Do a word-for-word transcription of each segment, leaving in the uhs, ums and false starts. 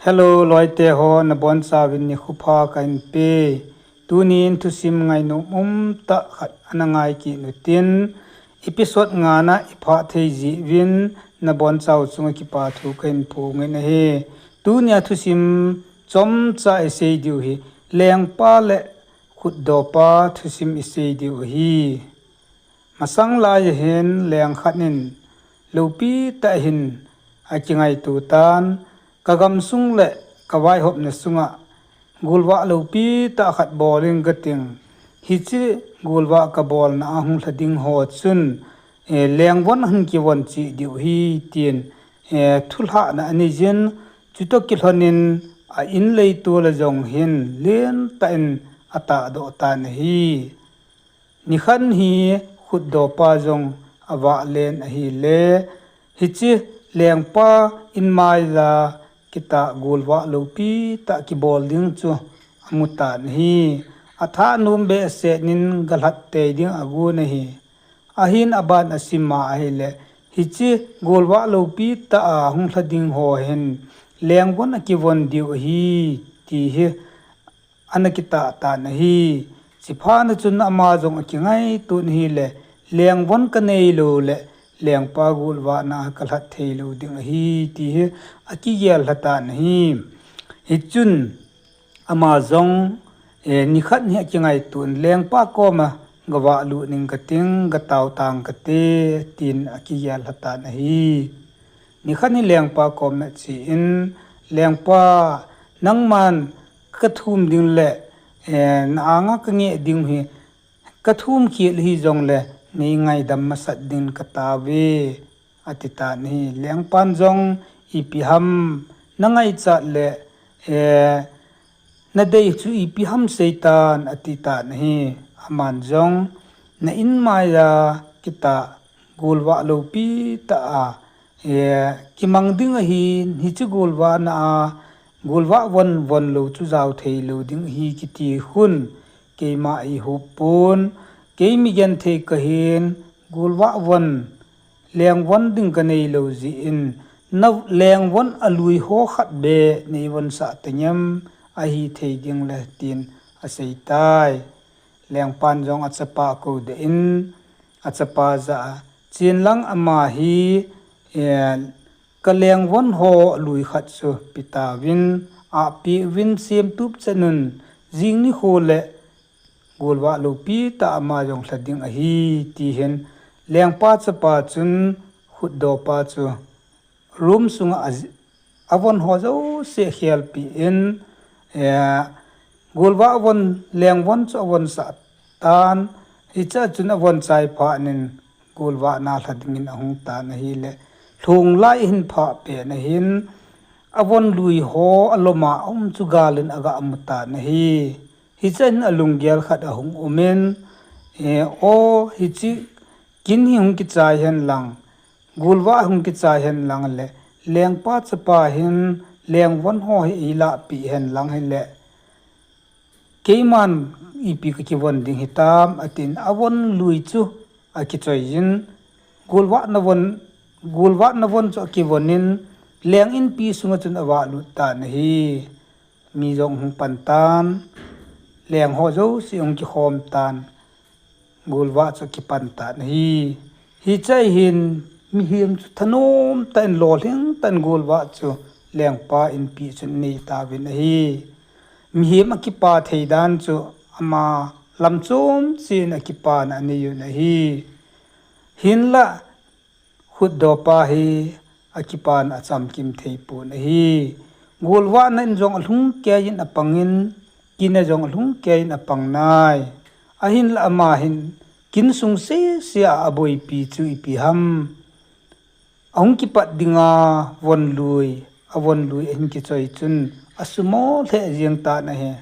Hello, loite ho, nabonchauvin nikho pha kahin pe. Tunin thusim ngainom umtah khat ana ngai kit utin, episode nga na iphah thei jeh uvin, nabonchau chunga kipa thu kahin phongin ahi. Tunia thusim chomcha isei diu hi, lengpa le khutdopa thusim isei diu ahi. Masang lai ahin leng khat in loupi tah in akingaito tan, ka gamsung le ka vaihopna sunga golvah loupi tah khat bol inge kating. Hiche golvah kabolna a hung lha ding ho chun, eh, lengvon ahin kivon cheh diu ahi tin, eh, thulhahna anei jin, chutoh kilhonin a in leitol a jong hin lentah in atahdoh tan ahi. Nikhat hi khutdopa jong avah len ahile, hiche lengpa in maiya kitah golvah loupi tah kibol ding chu amu tan ahi. Athanom behseh in galhat tei ding agon ahi. Ahin aban asim a ahile, hiche golvah loupi tah a hung lha ding ho hin lengvon akivon diu ahi, ti hi ana kitah tan ahi. Chuphat na chun ama jong akingaito in ahile, lengvon kanei lou le lengpa golvahna a kalhat thei lou ding ahi, ti hi akigel lha tan ahi. Hichun ama jong, eh, nikhat hi akingaito in, lengpa koma gavah lut inge kating, gatao tange kati, tin akigel lha tan ahi. Nikhat hi lengpa koma achen, lengpa, nangman kathum ding le, eh, na anga kangeh ding hi, kathum khel hijongle, nei ngaidam masat ding kataove, ati tan ahi. Lengpan jong, ipi ham, nangaichat le, eh, nadei chu ipi ham seitan, ati tan ahi. Aman jong, na in maiya kitah golvah loupi tah a, eh, kimang ding ahin, hiche golvahna a, golvah von von lou chu jao thei lou ding ahi kiti khun, keima eihop pon, kei mi genthei kahin, golvah von, lengvon ding kanei lou jeh in, na lengvon alui ho khat beh nei vonsah tengem, ahithei ding le, tin asei tai. Lengpan jong achapa akou doh in, achapa jah a, chen lang ama hi, eh, ka lengvon ho alui khat chu pe tauvin, ahpeh uvin semtup chan un, jing nikho le golvah loupi tah a ama jong lha ding ahi, ti hin lengpa chapa chun khutdopa chu room sunga a, avon ho jouse akhelpeh in, eh, golvah von, lengvon chu avonsah tan, hichea chun avon chai phat in golvahna lha dingin ahung tan ahile, lhung lai ahin phah pet na hin, avon lui ho alom a aum chu gal in aga mu tan ahi. Hichea hin alunggel khat ahung um in, eh, o, hiche kin hi hung kichai hen lang, golvah hung kichai hen lang le, lengpa chapa hin lengvon ho hi eilahpeh hen lang hile, keiman ipi kakivon ding hitam, atin avon lui chu akichoi jin, golvahna von, golvahna von chu akivon in, leng inpi sunga chun avah lut tan ahi. Mi jong hung pan tan, leng ho jouse hung kikhom tan, golvah chu akipan tan ahi. Hichea hin mihem chu thanom tah in lolhing tah in golvah chu lengpa inpi chun anei tauvin ahi. Mihem akipa thei dan chu ama lam chom cheh in akipana anei un ahi. Hinlah khutdopa hi akipana achamkim thei pon ahi. Golvahna in jong alhung kei in apang in, kin a jong alhung kei in apang nai. Ahinlah ama hin kin sung sese a aboipi chu ipi ham. Ahung kipat dinga von lui, avon lui ahin kichoi chun asumo lheh jeng tan ahi.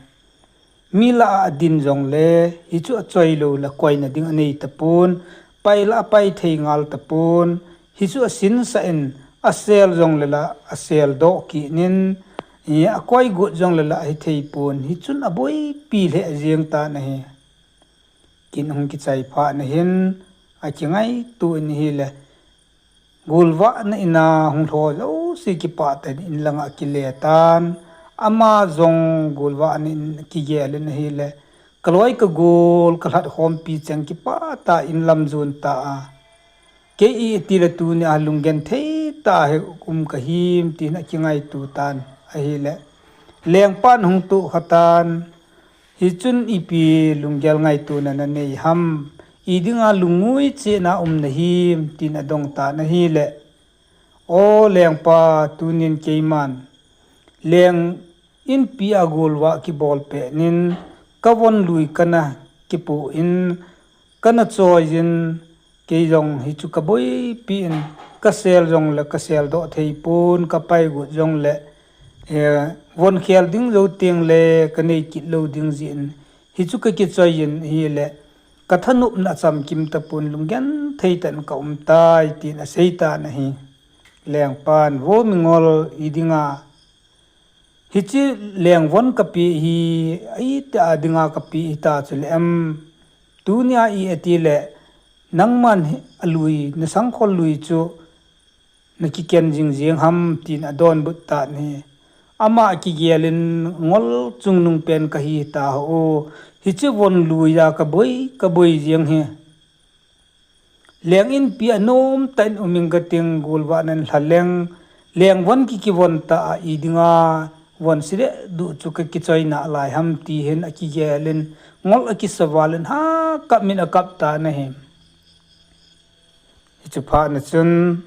Mi lah a adin jongle, hichu achoi lou le koina ding anei tapon, pai lah a pai thei ngal tapon, hichu asinsah in, asel jongle lah, asel doh kit in, eh, akoi got jongle lah, hithei pon, hichun aboipi lheh jeng tan ahi. Kin hung kichai phat na hin, akingaito in ahile, Golvahna ina hung lho jouse kipah tah in in langa akile tan. Ama jong golvahna in kigel in ahile, kaloi kagol kalhat khompi cheng kipah tah in lam jon ta a. Kei iti le tunia lunggenthei tah a hi um kahim tin akingaito tan ahile, lengpan hung tohkha tan. Hichun ipi lunggel ngaitona nanei ham, idinga lungngui chehna um nahim tin adong tan ahile, O lengpa, tunin keiman leng inpi a golvah kibol pet in kavon lui kana kipoh in kana choi in, kei jong hichu kaboipi in, kasel jongle kaseldoh thei pon, kapaigot jongle vonkhel ding jou tengle kanei kit lou ding jeh in hichu kakichoi in ahile, kathanopna achamkim tapon lunggenthei tah in kaum tai tin asei tan ahi. Lengpan, Vo mingol, idinga hiche lengvon kapeh hi itih a dinga kapeh hita chule em, tunia iti le nangman alui, nasangkhol lui chu nakiken jing jeng ham tin adonbut tan ahi. Ama kigel in, Ngol chungnung pen kahi tah o, hiche von lui a kaboi kaboi jeng hi. Leng inpi a nomtah in um inge kating, golvahna in lha leng, lengvon kikivon tah a idinga von sile duh chu kakichoi nalai ham ti hin akigel in, ngol akisaval in hakap min akap tan ahi. Hichu phat na chun,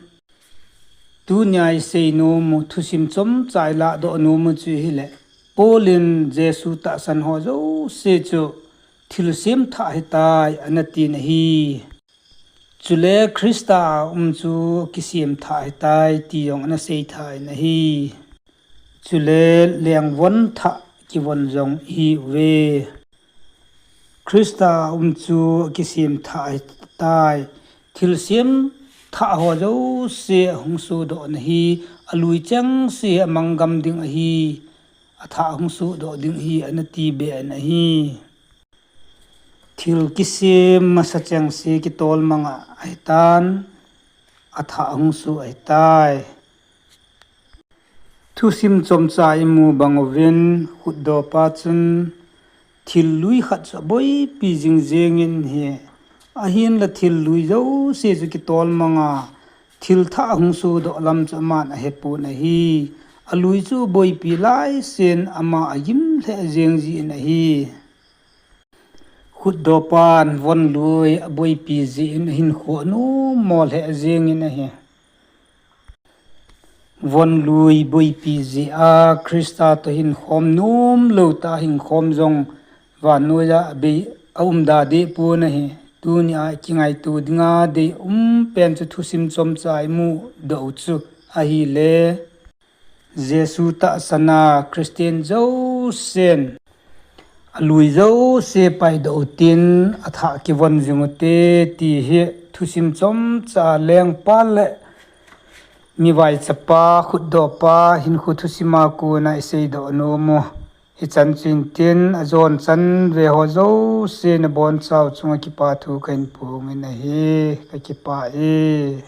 tunia isei nomu thusim chomcha ilahdoh nomu chu hile, Paul in Jesu tahsan ho jouse chu thilsem thah ahitai anati ahi. Chule Christa a um chu kisem thah ahitai ti jong anasei thah in ahi. Chule lengvon thah kivon jong ihiuve. Christa a um chu kisem thah ahitai. Thilsem thah ho jouse ahung sodoh nahi, alui chengse amanggam ding ahi, athah ahung sodoh ding ahi, anati be in ahi. Thil kisem masa chengse kitol manga ahitan, athah ahung so ahitai. Thusim chomcha imu bang uvin, khutdopa chun thil lui khat chu aboipi jing jengin ahi. Ahinla thil lui jouse chu kitol manga thil thah ahung sodoh lam chu aman ahepon ahi. Alui chu aboipi laisen ama agim lheh jeng jin ahi. Khutdopan von lui aboipi jeh in ahinkho anommo lheh jengin ahi. Von lui boipi jeh a Christa toh hinkhom nomlou tah a hinkhom jong vannoiya abei aumda dehpon ahi. Tunia kingaito dinga deium pen chu thusim chomcha imudoh u chu ahile, Jesu tahsan a Christian jousen alui jouse paidoh utin, athah kivon jing ute ti hi thusim chomcha lengpa le mivaichapa, khutdohpa hinkho thusima kona iseidoh nomu hichan chu hintin, ajonchan veho jouse nabonchau chunga kipathu kahin phongin ahi, kakipah e.